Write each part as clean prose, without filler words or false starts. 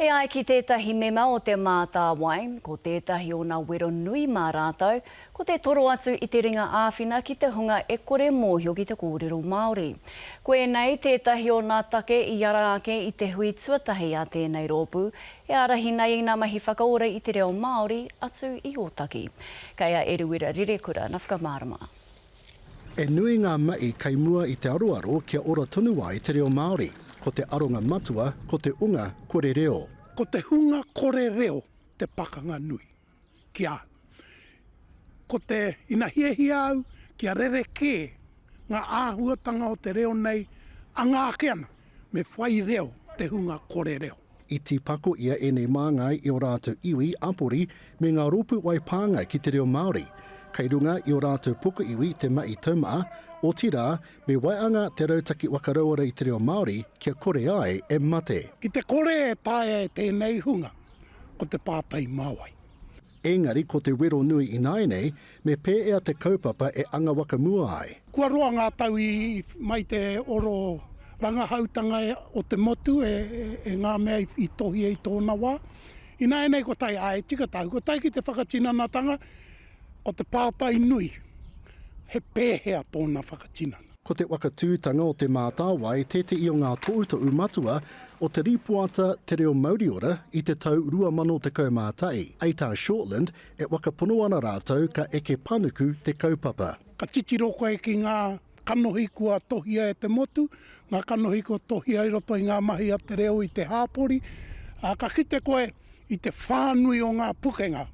E ai ki tētahi mema o Te Mātāwai, ko tētahi o nā wero nui mā rātou, ko te toro atu i te ringa āwhina ki te hunga e kore mōhio ki te kōrero Māori. Koinei tētahi o nā take i ara ake i te hui tuatahi a tēnei rōpū e ārahi nei i nā mahi whakaora i te reo Māori atu i Ōtaki. Kei a Eruera Rerekura na whakamārama. E nui ngā mahi kei mua i te aroaro kia ora tonu ai te reo Māori. Ko te aronga matua, ko te unga kore reo. Ko te hunga kore reo te pakanga nui ki a au. Ko te, ina hiahia au kia rerekē ngā āhuatanga o te reo nei anga ake ana, me whai reo te hunga kore reo. I tīpako ia ēnei māngai i ō rātou iwi, apori, me ngā rōpū whai pānga ki te reo Māori. Kei runga i ō rātou pokoiwi te mahi taumaha, otirā, me waianga te rautaki whakarauora i te reo Māori kia kore ai e mate. Ki te kore e taea e tēnei hunga, ko te pātai mā wai? Engari ko te wero nui ināianei, me pēea te kaupapa e anga wakamua ai? Kua roa ngā tau i mai te oro rangahautanga o te motu e ngā mea i tohia i tōna wā. Ināianei kua tae, āe, tika tāu, kua tae ki te whakatinanatanga, ko te pātai nui, he pēhea tōna whakatinana? Ko te whakatūtanga o Te Mātāwai tētehi o ngā tohutohu matua o te rīpoata Te Reo Mauriora i te tau 2011. Hei tā Shortland, e whakapono ana rātou ka eke panuku te kaupapa. Ka titiro koe ki ngā kanohi kua tohia e te motu, ngā kanohi kua tohia i roto i ngā mahi a te reo i te hāpori, ā, ka kite koe i te whānui o ngā pukenga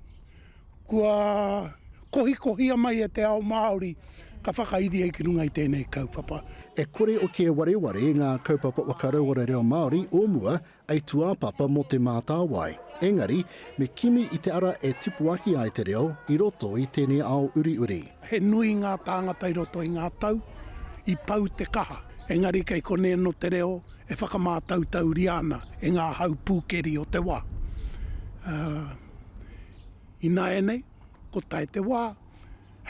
kua kohikohia mai e te ao Māori ka whakairia ki runga i tēnei kaupapa. E kore hoki e wareware ngā kaupapa whakarauora reo Māori o mua hei tūāpapa mō Te Mātāwai. Engari, me kimi i te ara e tipu ake ai te reo i roto i tēnei ao uriuri. He nui ngā tāngata i roto i ngā tau i pau te kaha, engari kei konei anō te reo e whakamātautauria ana e ngā hau pūkeri o te wā. Ināianei, ko tae te wā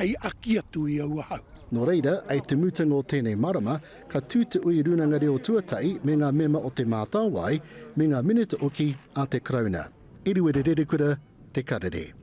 hei aki atu i aua hau. Nō reira, i te mutunga o tēnei marama, ka tū te ui Rūnanga Reo Tuatahi me ngā mema o Te Mātāwai, me ngā Minita hoki a te Karauna. Eruere Rerekura, Te Karere.